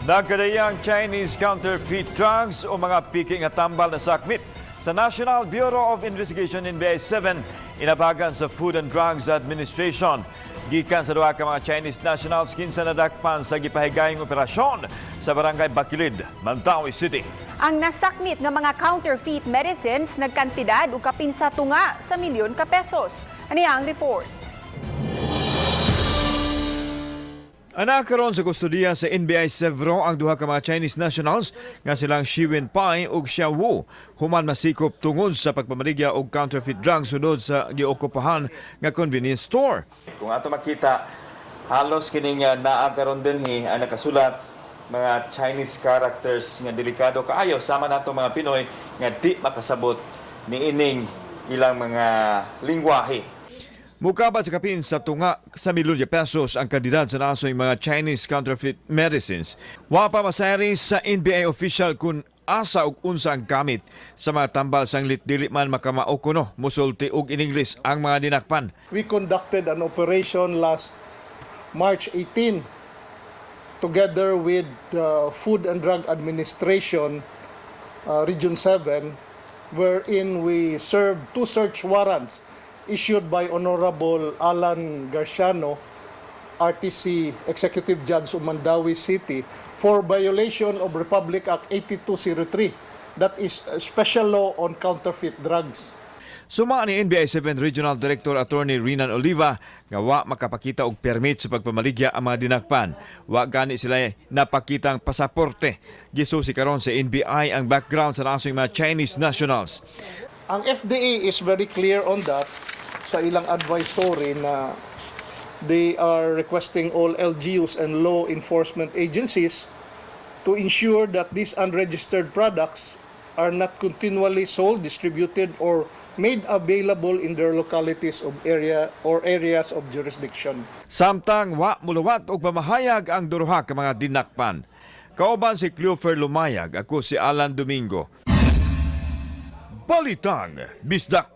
Nagkadayang Chinese counterfeit drugs o mga piki nga tambal na sakmit sa National Bureau of Investigation, NBI 7, inabagan sa Food and Drugs Administration. Gikan sa duha ka mga Chinese nationals kinsa nadakpan sa gipahigayong operasyon sa Barangay Bakilid, Mandaue City. Ang nasakmit nga mga counterfeit medicines nagkantidad og kapin sa tunga sa milyon ka pesos. Aniya ang report. Ana karon sa kustodiya sa NBI Sevro ang duha ka mga Chinese nationals nga silang Shiwen Pai ug Xia Wu human masikop tungod sa pagpamaligya og counterfeit drugs sulod sa giokupahan nga convenience store. Kung ato makita, halos kining naa karon dinhi ang nakasulat mga Chinese characters nga delikado kaayo sama nato mga Pinoy nga di makasabot niining ilang mga lingwahe. Mukabat sa kapin sa tunga sa milyon de pesos ang kantidad sa nasoy mga Chinese counterfeit medicines. Wa pa masayri sa NBI official kung asa ug unsa ang gamit sa mga tambal sanglit dili man makamao kuno musulti og in English ang mga dinakpan. We conducted an operation last March 18 together with the Food and Drug Administration, Region 7, wherein we served two search warrants issued by Honorable Alan Garciano, RTC Executive Judge of Mandaue City, for violation of Republic Act 8203. That is a special law on counterfeit drugs. Suma ni NBI 7 Regional Director Attorney Renan Oliva nga wa makapakita og permit sa pagpamaligya ang mga dinakpan. Wa gani sila napakitang pasaporte. Gisusi karon sa NBI ang background sa nasoy mga Chinese nationals. Ang FDA is very clear on that sa ilang advisory na they are requesting all LGUs and law enforcement agencies to ensure that these unregistered products are not continually sold, distributed, or made available in their localities of area or areas of jurisdiction. Samtang wa muluwat og pamahayag ang duha ka mga dinakpan. Kauban si Cleofer Lumayag, ako si Alan Domingo. Balitang Bisdak.